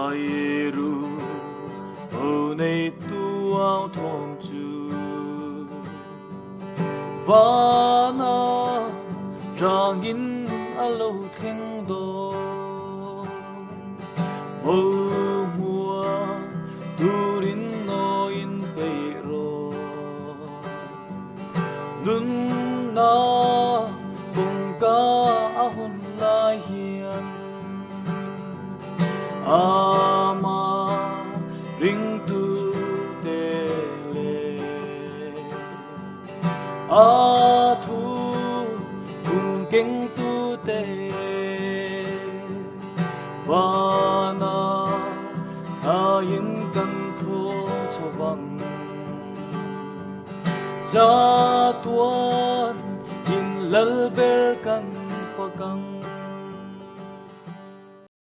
Hai ru ho nei tu au thawm chu. Vana rangin a lo thleng dawn. Bo hmua turin nawiin peih rawh. Nunna kawngka a hawn lai hian ama ringtute leh a thu kum kengtute vana thlaiin kan thaw chho vang. Chatuan in lal ber kan.